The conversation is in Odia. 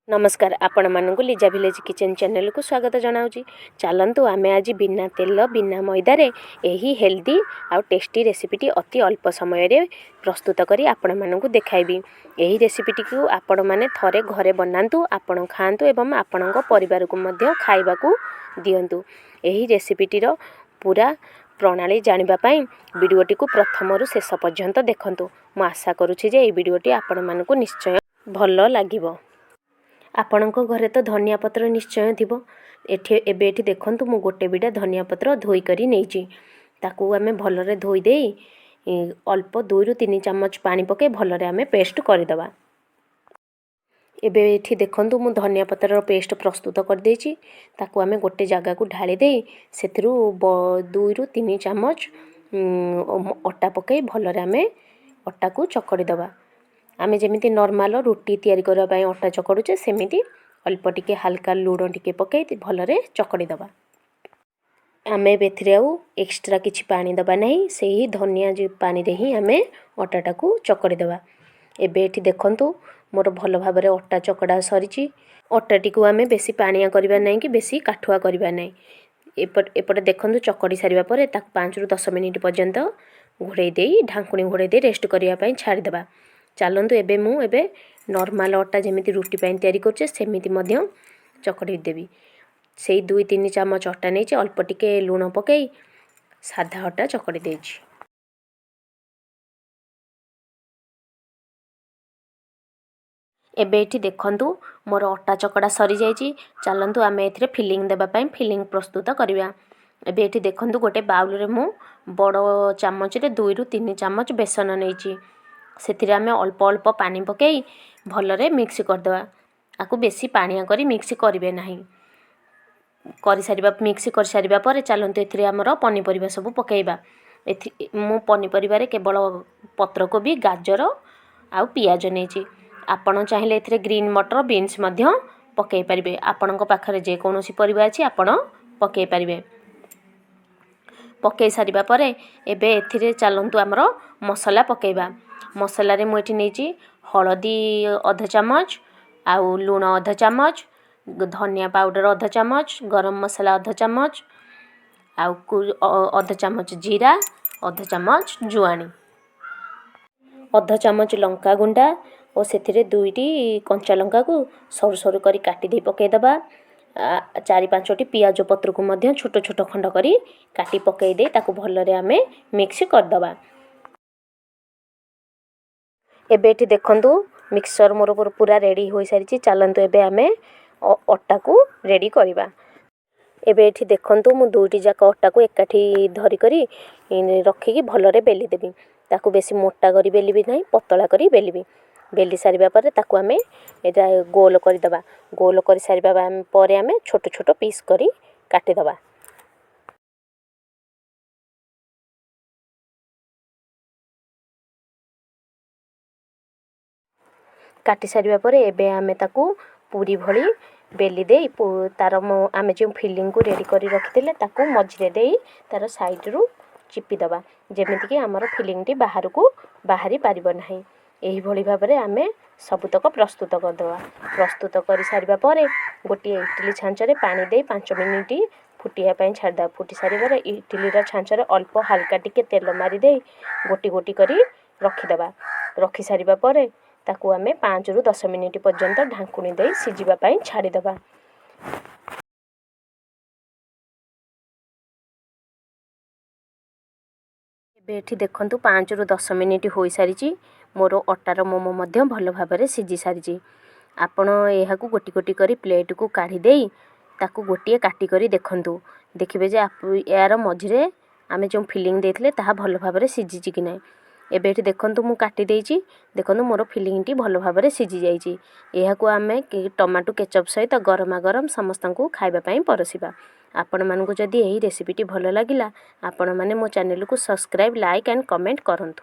ନମସ୍କାର, ଆପଣମାନଙ୍କୁ ଲିଜା ଭିଲେଜ କିଚେନ୍ ଚ୍ୟାନେଲକୁ ସ୍ୱାଗତ ଜଣାଉଛି। ଚାଲନ୍ତୁ, ଆମେ ଆଜି ବିନା ତେଲ ବିନା ମଇଦାରେ ଏହି ହେଲ୍ଦି ଆଉ ଟେଷ୍ଟି ରେସିପିଟି ଅତି ଅଳ୍ପ ସମୟରେ ପ୍ରସ୍ତୁତ କରି ଆପଣମାନଙ୍କୁ ଦେଖାଇବି। ଏହି ରେସିପିଟିକୁ ଆପଣମାନେ ଥରେ ଘରେ ବନାନ୍ତୁ, ଆପଣ ଖାଆନ୍ତୁ ଏବଂ ଆପଣଙ୍କ ପରିବାରକୁ ମଧ୍ୟ ଖାଇବାକୁ ଦିଅନ୍ତୁ। ଏହି ରେସିପିଟିର ପୁରା ପ୍ରଣାଳୀ ଜାଣିବା ପାଇଁ ଭିଡ଼ିଓଟିକୁ ପ୍ରଥମରୁ ଶେଷ ପର୍ଯ୍ୟନ୍ତ ଦେଖନ୍ତୁ। ମୁଁ ଆଶା କରୁଛି ଯେ ଏହି ଭିଡ଼ିଓଟି ଆପଣମାନଙ୍କୁ ନିଶ୍ଚୟ ଭଲ ଲାଗିବ। ଆପଣଙ୍କ ଘରେ ତ ଧନିଆ ପତ୍ର ନିଶ୍ଚୟ ଥିବ। ଏଠି ଏବେ ଏଠି ଦେଖନ୍ତୁ, ମୁଁ ଗୋଟେ ବିଡ଼ା ଧନିଆ ପତ୍ର ଧୋଇ କରି ନେଇଛି। ତାକୁ ଆମେ ଭଲରେ ଧୋଇ ଦେଇ ଅଳ୍ପ 2ରୁ 3 ଚାମଚ ପାଣି ପକାଇ ଭଲରେ ଆମେ ପେଷ୍ଟ କରିଦେବା। ଏବେ ଏଠି ଦେଖନ୍ତୁ, ମୁଁ ଧନିଆ ପତ୍ରର ପେଷ୍ଟ ପ୍ରସ୍ତୁତ କରିଦେଇଛି। ତାକୁ ଆମେ ଗୋଟେ ଜାଗାକୁ ଢାଳି ଦେଇ ସେଥିରୁ 2ରୁ 3 ଚାମଚ ଅଟା ପକାଇ ଭଲରେ ଆମେ ଅଟାକୁ ଚକଡ଼ି ଦେବା। ଆମେ ଯେମିତି ନର୍ମାଲ ରୁଟି ତିଆରି କରିବା ପାଇଁ ଅଟା ଚକଡ଼ୁଛେ, ସେମିତି ଅଳ୍ପ ଟିକେ ହାଲକା ଲୁଣ ଟିକେ ପକାଇ ଭଲରେ ଚକଡ଼ି ଦେବା। ଆମେ ଏବେ ଏଥିରେ ଆଉ ଏକ୍ସଟ୍ରା କିଛି ପାଣି ଦେବା ନାହିଁ। ସେହି ଧନିଆ ଯେଉଁ ପାଣିରେ ହିଁ ଆମେ ଅଟାଟାକୁ ଚକଡ଼ି ଦେବା। ଏବେ ଏଠି ଦେଖନ୍ତୁ, ମୋର ଭଲ ଭାବରେ ଅଟା ଚକଡ଼ା ସରିଛି। ଅଟାଟିକୁ ଆମେ ବେଶୀ ପାଣିଆ କରିବା ନାହିଁ କି ବେଶୀ କାଠୁଆ କରିବା ନାହିଁ। ଏପଟେ ଦେଖନ୍ତୁ, ଚକଡ଼ି ସାରିବା ପରେ ତାକୁ 5ରୁ 10 ମିନିଟ୍ ପର୍ଯ୍ୟନ୍ତ ଘୋଡ଼େଇ ଦେଇ, ଢାଙ୍କୁଣୀ ଘୋଡ଼େଇ ଦେଇ ରେଷ୍ଟ କରିବା ପାଇଁ ଛାଡ଼ିଦେବା। ଚାଲନ୍ତୁ, ଏବେ ମୁଁ ଏବେ ନର୍ମାଲ ଅଟା ଯେମିତି ରୁଟି ପାଇଁ ତିଆରି କରୁଛେ, ସେମିତି ମଧ୍ୟ ଚକଡ଼ି ଦେବି। ସେଇ 2 3 ଚାମଚ ଅଟା ନେଇଛି, ଅଳ୍ପ ଟିକେ ଲୁଣ ପକାଇ ସାଧା ଅଟା ଚକଡ଼ି ଦେଇଛି। ଏବେ ଏଠି ଦେଖନ୍ତୁ, ମୋର ଅଟା ଚକଡ଼ା ସରିଯାଇଛି। ଚାଲନ୍ତୁ, ଆମେ ଏଥିରେ ଫିଲିଂ ଦେବା ପାଇଁ ଫିଲିଂ ପ୍ରସ୍ତୁତ କରିବା। ଏବେ ଏଠି ଦେଖନ୍ତୁ, ଗୋଟେ ବାଉଲରେ ମୁଁ ବଡ଼ ଚାମଚରେ 2ରୁ 3 ଚାମଚ ବେସନ ନେଇଛି। ସେଥିରେ ଆମେ ଅଳ୍ପ ଅଳ୍ପ ପାଣି ପକାଇ ଭଲରେ ମିକ୍ସ କରିଦେବା। ଆକୁ ବେଶୀ ପାଣିଆ କରି ମିକ୍ସ କରିବେ ନାହିଁ। କରିସାରିବା ମିକ୍ସ କରିସାରିବା ପରେ ଚାଲନ୍ତୁ, ଏଥିରେ ଆମର ପନିପରିବା ସବୁ ପକାଇବା। ଏଥି ମୁଁ ପନିପରିବାରେ କେବଳ ପତ୍ରକୋବି, ଗାଜର ଆଉ ପିଆଜ ନେଇଛି। ଆପଣ ଚାହିଁଲେ ଏଥିରେ ଗ୍ରୀନ୍ ମଟର, ବିନ୍ସ ମଧ୍ୟ ପକାଇ ପାରିବେ। ଆପଣଙ୍କ ପାଖରେ ଯେକୌଣସି ପରିବା ଅଛି, ଆପଣ ପକାଇ ପାରିବେ। ପକାଇ ସାରିବା ପରେ ଏବେ ଏଥିରେ ଚାଲନ୍ତୁ ଆମର ମସଲା ପକାଇବା। ମସଲାରେ ମୁଁ ଏଠି ନେଇଛି ହଳଦୀ ଅଧ ଚାମଚ ଆଉ ଲୁଣ ଅଧ ଚାମଚ, ଧନିଆ ପାଉଡ଼ର ଅଧ ଚାମଚ, ଗରମ ମସଲା ଅଧ ଚାମଚ ଆଉ ଅଧ ଚାମଚ ଜିରା, ଅଧ ଚାମଚ ଜୁଆଣି, ଅଧ ଚାମଚ ଲଙ୍କା ଗୁଣ୍ଡା ଓ ସେଥିରେ 2ଟି କଞ୍ଚା ଲଙ୍କାକୁ ସରୁ ସରୁ କରି କାଟି ଦେଇ ପକାଇଦେବା। 4 5ଟି ପିଆଜ ପତ୍ରକୁ ମଧ୍ୟ ଛୋଟ ଛୋଟ ଖଣ୍ଡ କରି କାଟି ପକାଇ ଦେଇ ତାକୁ ଭଲରେ ଆମେ ମିକ୍ସ କରିଦେବା। ଏବେ ଏଠି ଦେଖନ୍ତୁ, ମିକ୍ସଚର୍ ମୋର ପୁରା ରେଡ଼ି ହୋଇସାରିଛି। ଚାଲନ୍ତୁ, ଏବେ ଆମେ ଅଟାକୁ ରେଡ଼ି କରିବା। ଏବେ ଏଠି ଦେଖନ୍ତୁ, ମୁଁ ଦୁଇଟି ଯାକ ଅଟାକୁ ଏକାଠି ଧରିକରି ରଖିକି ଭଲରେ ବେଲି ଦେବି। ତାକୁ ବେଶୀ ମୋଟା କରି ବେଲିବି ନାହିଁ, ପତଳା କରି ବେଲିବି। ବେଲି ସାରିବା ପରେ ତାକୁ ଆମେ ଏଇଟା ଗୋଲ କରିଦେବା। ଗୋଲ କରିସାରିବା ପରେ ଆମେ ଛୋଟ ଛୋଟ ପିସ୍ କରି କାଟିଦେବା। କାଟି ସାରିବା ପରେ ଏବେ ଆମେ ତାକୁ ପୁରୀ ଭଳି ବେଲି ଦେଇ ତାର ଆମେ ଯେଉଁ ଫିଲିଂକୁ ରେଡ଼ି କରି ରଖିଥିଲେ, ତାକୁ ମଝିରେ ଦେଇ ତାର ସାଇଡ଼ରୁ ଚିପିଦେବା, ଯେମିତିକି ଆମର ଫିଲିଂଟି ବାହାରକୁ ବାହାରି ପାରିବ ନାହିଁ। ଏହିଭଳି ଭାବରେ ଆମେ ସବୁତକ ପ୍ରସ୍ତୁତ କରିଦେବା। ପ୍ରସ୍ତୁତ କରିସାରିବା ପରେ ଗୋଟିଏ ଇଟିଲି ଛାଞ୍ଚରେ ପାଣି ଦେଇ 5 ମିନିଟ୍ ଫୁଟିବା ପାଇଁ ଛାଡ଼ିଦେବା। ଫୁଟି ସାରିବା ପରେ ଇଟିଲିର ଛାଞ୍ଚରେ ଅଳ୍ପ ହାଲକା ଟିକେ ତେଲ ମାରିଦେଇ ଗୋଟି ଗୋଟି କରି ରଖିଦେବା। ରଖିସାରିବା ପରେ ତାକୁ ଆମେ 5ରୁ 10 ମିନିଟ୍ ପର୍ଯ୍ୟନ୍ତ ଢାଙ୍କୁଣୀ ଦେଇ ସିଝିବା ପାଇଁ ଛାଡ଼ିଦେବା। ଏବେ ଏଠି ଦେଖନ୍ତୁ, 5ରୁ 10 ମିନିଟ୍ ହୋଇସାରିଛି। ମୋର ଅଟାର ମୋମୋ ମଧ୍ୟ ଭଲ ଭାବରେ ସିଝି ସାରିଛି। ଆପଣ ଏହାକୁ ଗୋଟି ଗୋଟି କରି ପ୍ଲେଟ୍କୁ କାଢ଼ି ଦେଇ ତାକୁ ଗୋଟିଏ କାଟି କରି ଦେଖନ୍ତୁ। ଦେଖିବେ ଯେ ଏହାର ମଝିରେ ଆମେ ଯେଉଁ ଫିଲିଂ ଦେଇଥିଲେ, ତାହା ଭଲ ଭାବରେ ସିଝିଛି କି ନାହିଁ। ଏବେ ଏଠି ଦେଖନ୍ତୁ, ମୁଁ କାଟି ଦେଇଛି। ଦେଖନ୍ତୁ, ମୋର ଫିଲିଂଟି ଭଲ ଭାବରେ ସିଝି ଯାଇଛି। ଏହାକୁ ଆମେ ଟମାଟୋ କେଚପ୍ ସହିତ ଗରମା ଗରମ ସମସ୍ତଙ୍କୁ ଖାଇବା ପାଇଁ ପରସିବା। ଆପଣମାନଙ୍କୁ ଯଦି ଏହି ରେସିପିଟି ଭଲ ଲାଗିଲା, ଆପଣମାନେ ମୋ ଚ୍ୟାନେଲକୁ ସବସ୍କ୍ରାଇବ୍, ଲାଇକ୍ ଆଣ୍ଡ କମେଣ୍ଟ କରନ୍ତୁ।